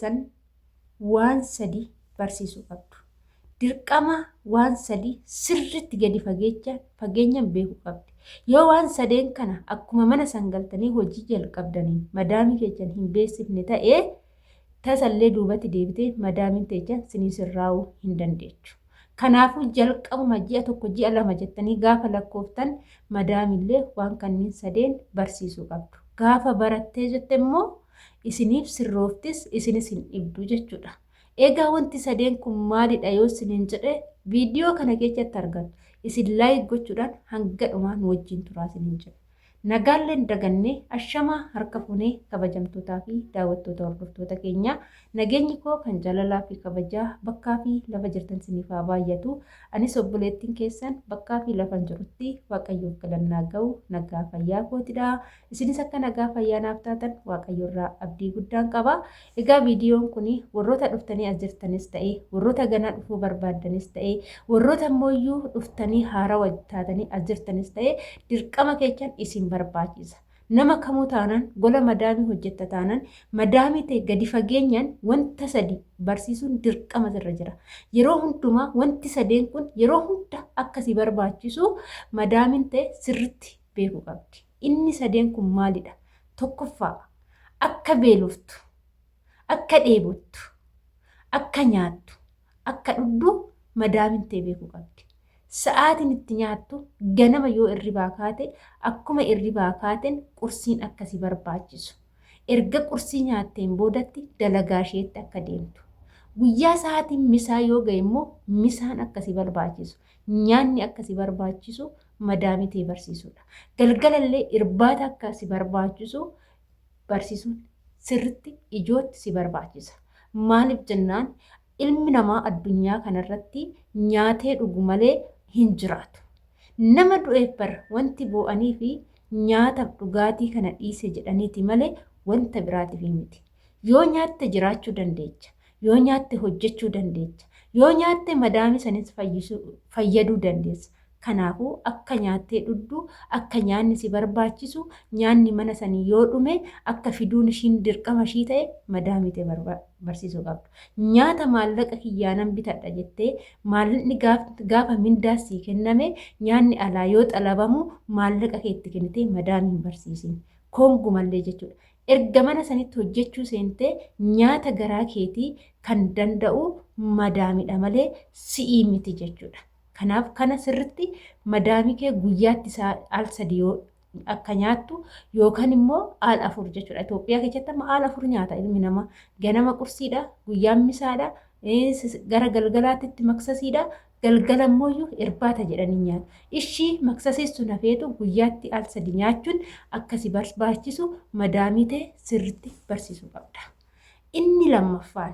keessan waan sadi barsiisuu qabdu. Dirqama waan sadi sirritti gadi fageecha fageenyan beekuu qabdi. Yoo waan sadeen kana akkuma mana san galtanii hojii jalqabdaniin madaamii keessan hin beeksifne ta'e, tasallee duubatti deebitee madaamiin teechan sinii sirraa'uu hin dandeechu. Kanaafuu jalqabuma ji'a 1 ji'a 2 jettanii gaafa lakkooftan madaamillee waan kanniin sadeen barsiisuu qabdu. Gaafa barattee jette immoo isiniif sirrooftis, isinis hin dhibdu jechuudha. Egaa wanti sadeen kun maalidha yoo isiniin jedhe, viidiyoo kana keessatti argattu. Isin like gochuudhaan hanga dhumaa nu wajjin turaa isiniin jedha. Nagaalleen dagannee, ashamaa harka fuunee, kabajamtootaa fi daawwattoota hordoftoota keenyaa, nageenyi koo kan jaalalaa fi kabajaa bakkaa fi lafa jirtan siniif haa baay'atu. Anis obboleettiin keessan bakkaa fi lafan jirutti Waaqayyoof galannaa ga'u nagaa fayyaa kootidha. Isinis akka nagaa fayyaa naaf taatan Waaqayyo irraa abdii guddaan qaba. Egaa viidiyoon kun warroota dhuftanii as jirtanis ta'e, warroota ganaa dhufuu barbaaddanis ta'e, warroota immoo dhuftanii haarawa taatanii as jirtanis ta'e, dirqama keechan isin barbaachisa. Nama kamuu taanaan, gola madaamii hojjetta taanaan, madaamii ta'e gadi fageenyaan wanta sadi barsiisuun dirqama sirra jira. Yeroo hundumaa wanti sadeen kun yeroo hunda akka si barbaachisu madaamiin ta'e sirritti beekuu qabdi. Inni sadeen kun maalidha? Tokkoffaa, akka beeloftu, akka dheebottu, akka nyaattu, akka dhugdu madaamin tee beekuu qabdi. Sa'aatiin itti nyaattu, ganama yoo irribaa kaate, akkuma irribaa kaateen qursiin akka si barbaachisu. Erga qursii nyaatteen boodatti dalagaa isheetti akka deemtu. Guyyaa sa'aatiin misaa yoo ga'e immoo misaan akka si barbaachisu, nyaanni akka si barbaachisu madaamii tee barsiisuudha. Galgalallee irbaata akka si barbaachisu barsiisuun sirritti ijootti si barbaachisa. Maaliif jennaan, ilmi namaa addunyaa kanarratti nyaatee dhugu malee hin jiraatu. Nama du'eef bar wanti boo'anii fi nyaataaf dhugaatii kana dhiise jedhaniiti malee wanta biraatiif miti. Yoo nyaatte jiraachuu dandeecha. Yoo nyaatte hojjechuu dandeecha. Yoo nyaatte madaamii sanis fayyaduu dandeessa. Kanaafuu akka nyaattee dhugdu, akka nyaanni si barbaachisu, nyaanni mana sanii yoo dhume akka fiduun ishiin dirqama ishii ta'e madaamii tee barsiisuu qabdu. Nyaata maallaqa kiyyaanan bitadha jettee, maallaqni gaafa mindaa sii kenname nyaanni alaa yoo xalabamu maallaqa kee itti kennitee madaamii hin barsiisin. Kongumallee jechuudha. Erga mana sanitti hojjechuu seentee nyaata garaa keetii kan danda'u madaamidha malee si'ii miti jechuudha. Kanaaf kana sirritti madaamii kee guyyaatti isaa al sadi yoo akka nyaattu yookaan immoo al afur jechuudha. Itoophiyaa keessatti amma al afur nyaata ilmi namaa. Ganama qursiidha, guyyaan misaadha, gara galgalaatti itti maksasiidha, galgala immoo irbaata jedhanii nyaatu. Ishii maksasiin sun hafeetu guyyaatti al sadi nyaachuun akka si barbaachisu madaamii ta'e sirritti barsiisuu qabda. Inni lammaffaan,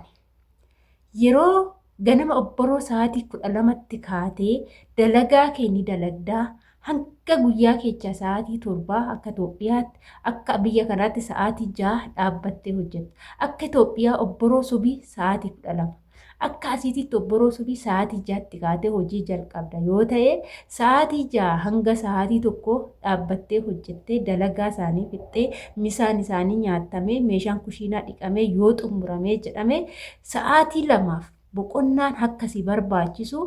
yeroo ganama obboroo sa'aatii 12tti kaatee dalagaa kee ni dalagdaa hanga guyyaa keechaa sa'aatii 7 akka Itoophiyaatti, akka biyya kanaatti sa'aatii 6 dhaabbattee hojjetta. Akka Itoophiyaa obboroo subii sa'aatii 12. Akka asiititti obboroo subii sa'aatii 6tti kaatee hojii jalqabda yoo ta'e, sa'aatii 6 hanga sa'aatii 1 dhaabbattee hojjettee, dalagaa isaanii fixxee, misaan isaanii nyaattamee, meeshaan kushiinaa dhiqamee yoo xumuramee jedhame, sa'aatii 2f boqonnaan akka si barbaachisu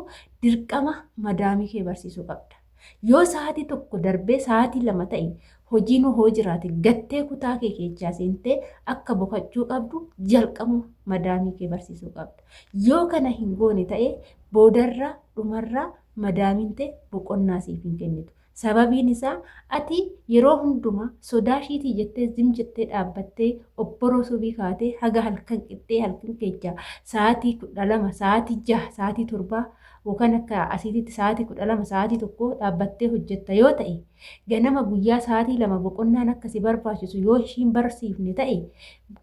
dirqama madaamii kee barsiisuu qabda. Yoo sa'aatii 1 darbee sa'aatii 2 ta'e, hojiin hoo jiraate gattee kutaa kee keechaa seentee akka boqachuu qabdu jalqabuma madaamii kee barsiisuu qabda. Yoo kana hin goone ta'e, boodarra dhumarra madaamiin tee boqonnaa siif hin kennitu. Sababiin isaa, ati yeroo hundumaa sodaa ishiitii jettee zim jettee dhaabbattee obboroo subii kaatee haga halkan qixxee halkan keechaa sa'aatii 12, sa'aatii 6, sa'aatii 7 yookaan akka asiititti sa'aatii 12, sa'aatii 1 dhaabbattee hojjetta yoo ta'e, ganama guyyaa sa'aatii 2 boqonnaan akka si barbaachisu yoo ishiin barsiifne ta'e,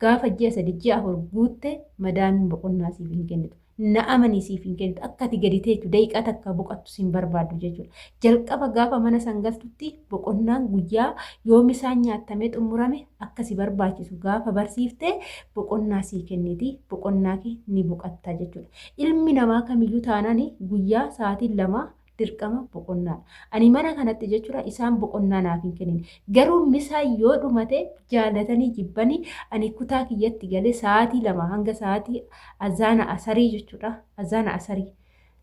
gaafa ji'a 3, ji'a 4 guutte madaamiin boqonnaa siif hin kennitu. Na amanii, siif hin kennitu. Akka ati gadi teechu daqiiqaa takka boqattu sin barbaaddu jechuudha. Jalqaba gaafa mana san galtutti boqonnaan guyyaa yoom isaan nyaattamee xumurame akka si barbaachisu gaafa barsiifte boqonnaa sii kenniti, boqonnaa kee ni boqatta jechuudha. Ilmi namaa kamiyyuu taanaan guyyaa sa'aatiin 2 Dirqama boqonnaadha. Ani mana kanatti jechuudha isaan boqonnaa naaf hin kennine. Garuu misaa yoo dhumate jaalatanii jibbanii ani kutaa kiyyatti galee sa'aatii 2 hanga sa'aatii azaana asarii jechuudha. Azaana asarii.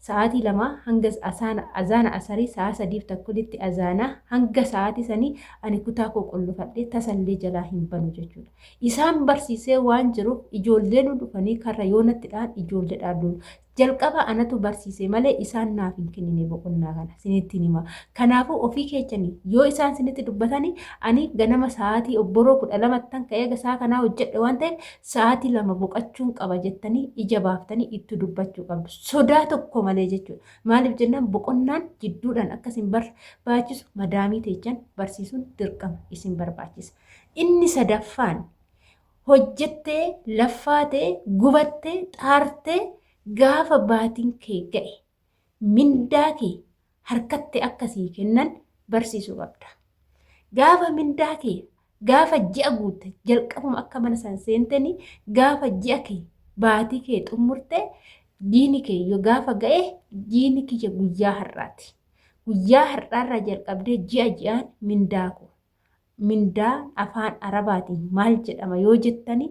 Sa'aatii 2 hanga asaana azaana asarii sa'a sadiif takkulitti azaana hanga sa'aatii sanii ani kutaa koo qollofadhee tasallee jalaa hin banu jechuudha. Isaan barsiisee waan jiruuf ijoolleen dhufanii karra yoo natti dha'an ijoolleedhaan lolu. Jalqaba anatu barsiise malee isaan naaf hin kennine boqonnaa kana sinittiin hima. Kanaafuu ofii keechanii yoo isaan sinitti dubbatanii ani ganama sa'aatii obboroo 12ttan ka'ee haga sa'a kanaa hojjedhe waan ta'eef sa'aatii 2 boqachuun qaba jettanii ija baaftanii itti dubbachuu qabdu. Sodaa tokko malee jechuudha. Maaliif jennaan boqonnaan jidduudhaan akka isin barbaachisu madaamii teechan barsiisuun dirqama isin barbaachisa. Inni sadaffaan Hojjettee, laffaatee, gubattee, xaartee gaafa baatiin kee ga'e mindaa kee harkatti akka sii kennan barsiisuu qabda. Gaafa mindaa kee gaafa ji'a guutte jalqabuma akka mana san seenteni gaafa ji'a kee baatii kee xummurte jiini kee yoo gaafa ga'e jiini kiyya guyyaa har'aati. Guyyaa har'aarraa jalqabdee ji'a ji'aan mindaa koo Mindaan afaan Arabaatiin maal jedhama yoo jettani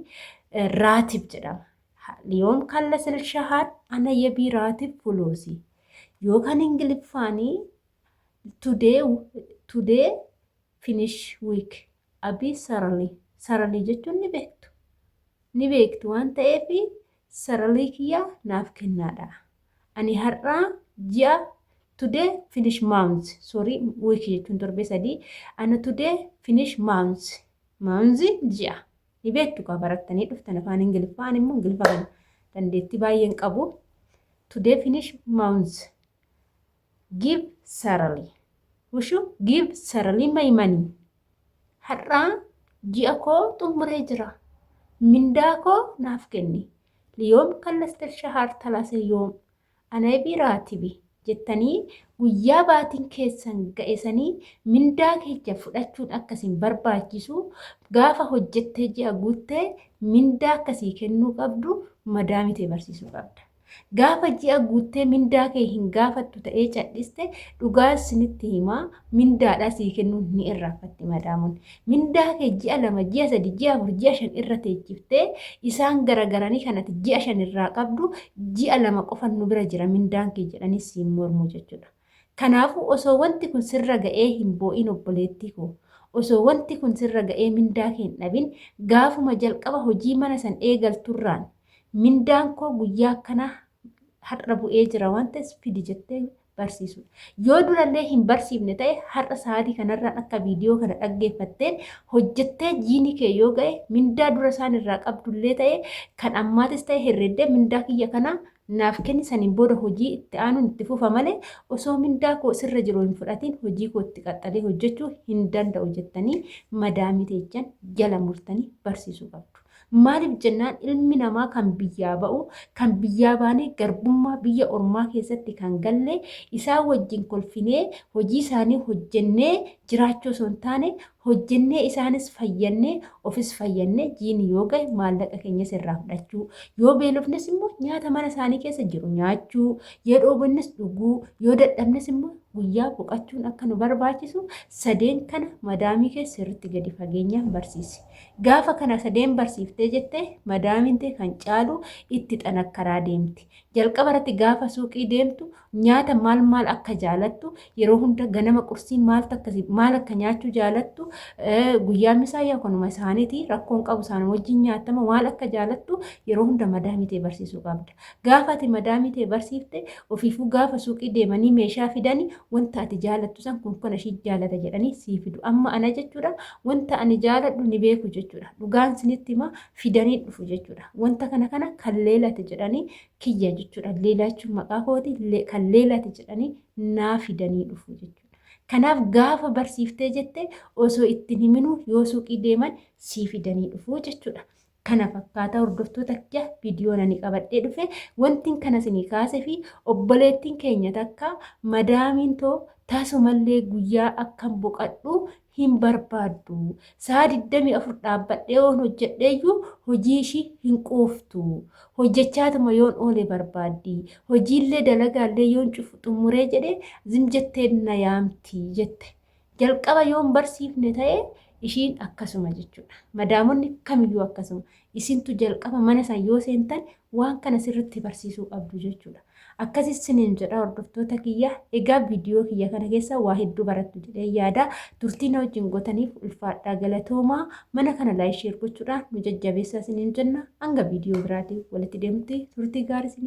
raatib jedhama. Liyoom kallasel shahaar ana yabii raatib fuluusi. Yoo kan Ingiliffaanii today today finish week abii sarali. Sarali jechuun ni beektu. Ni beektu waan ta'eef Saralii kiyya naaf kennaadha. Ani har'aa ji'a today finish month sorry week jechuun torbee sadii ana today finish month month ji'a ni beektu kaa barattanii dhuftan afaan ingiliffaa ani immoo ingiliffa kana dandeettii baay'een qabu today finish month give saralii wushu give saralii my money Har'a ji'a koo xumuree jira. Mindaa koo naaf kenni. Liyoom kallastel shahaar talase yoom anabi raatibi jettanii guyyaa baatiin keessan ga'e sanii mindaa keecha fudhachuun akka isin barbaachisu gaafa hojjettee ji'a guutte mindaa akka sii kennuu qabdu madaamii tee barsiisuu qabda. Gaafa ji'a guuttee mindaa kee hin gaafattu ta'ee cadhiste dhugaa sinitti himaa mindaadhaa sii kennuun ni irraanfatti madaamuun. Mindaa kee ji'a 2, ji'a 3, ji'a 4, ji'a 5 irra teechiftee isaan garagaranii kan ati ji'a 5 irraa qabdu ji'a 2 qofan nu bira jira mindaan kee jedhanii siin mormu jechuudha. Kanaafuu osoo wanti kun sirra ga'ee hin boo'in obboleettii koo. Osoo wanti kun sirra ga'ee mindaa kee hin dhabin gaafuma jalqaba hojii mana san eegalturraan Mindaan koo guyyaa akkanaa har'a bu'ee jira waan ta'eef fidi jettee barsiisuudha. Yoo durallee hin barsiifne ta'e har'a sa'aatii kanarraan akka viidiyoo kana dhaggeeffatteen hojjettee jiini kee yoo ga'e mindaa dura isaan irraa qabdullee ta'e kan ammaatis ta'e herreddee mindaa kiyya kanaa naaf kenni saniin booda hojii itti aanuun itti fufa malee osoo mindaa koo sirra jiru hin fudhatiin hojii koo itti qaxxalee hojjechuu hin danda'u jettanii madaamii teechan jala murtanii barsiisuu qabdu. Maaliif jennaan ilmi namaa kan biyyaa ba'u, kan biyyaa baanee garbummaa biyya ormaa keessatti kan galle isaan wajjin kolfinee hojii isaanii hojjennee jiraachuu osoo hin taane hojjennee isaanis fayyannee ofis fayyannee jiini yoo ga'e maallaqa keenyas irraa fudhachuu yoo beelofnes immoo nyaata mana isaanii keessa jiru nyaachuu yoo dhoobonnes dhuguu yoo dadhabnes immoo guyyaa boqachuun akka nu barbaachisu sadeen kana madaamii kee sirriitti gadi fageenyaan barsiisi. Gaafa kana sadeen barsiiftee jette madaamiin tee kan caalu itti xanakkaraa deemti. Jalqaba irratti gaafa suuqii deemtu nyaata maal maal akka jaalattu yeroo hunda ganama qursii maaltu akka maal akka nyaachuu jaalattu guyyaa misaa yaa kanuma isaaniiti rakkoon qabu isaan wajjin nyaatama maal akka jaalattu yeroo hunda madaamii tee barsiisuu qabda. Gaafa ati madaamii tee barsiifte ofiifuu gaafa suuqii deemanii meeshaa fidani wanta ati jaalattu san kun kana ishii jaalata jedhanii sii fidu. Amma ana jechuudha wanta ani jaaladhu ni beeku jechuudha. Dhugaan sinitti hima fidanii dhufu jechuudha. Wanta kana kana kan leelate jedhanii kiyya jechuudha. Leelaa jechuun maqaa kooti kan leelate jedhanii naa fidanii dhufu jechuudha. Kanaaf gaafa barsiiftee jette osoo ittiin himinuu yoo suuqii deeman sii fidanii dhufu jechuudha. Kana fakkaata hordoftoota kiyya viidiyoon ani qabadhee dhufe wantin kana isinii kaase fi obboleettiin keenya takka madaamiin too tasumallee guyyaa akkan boqadhu hin barbaaddu. Sa'a 24 dhaabbadhee yoon hojjedheeyyuu hojii ishii hin quuftu. Hojjechaatuma yoon oole barbaaddi. Hojiillee dalagaallee yoon cufu xumuree jedhe zim jettee na yaamti jette. Jalqaba yoon barsiifne ta'e ishiin akkasuma jechuudha. Madaamonni kamiyyuu akkasuma. Isintu jalqaba mana san yoo seentan waan kana sirritti barsiisuu qabdu jechuudha. Akkas isiniin jedha hordoftoota kiyya. Egaa viidiyoo kiyya kana keessa waa hedduu barattu jedhee yaada. Turtii na wajjin gootaniif ulfaadhaa galatoomaa. Mana kana like share gochuudhaan nu jajjabeessaa isiniin jenna. Hanga viidiyoo biraatiin walitti deemti turtii gaarii isiniif.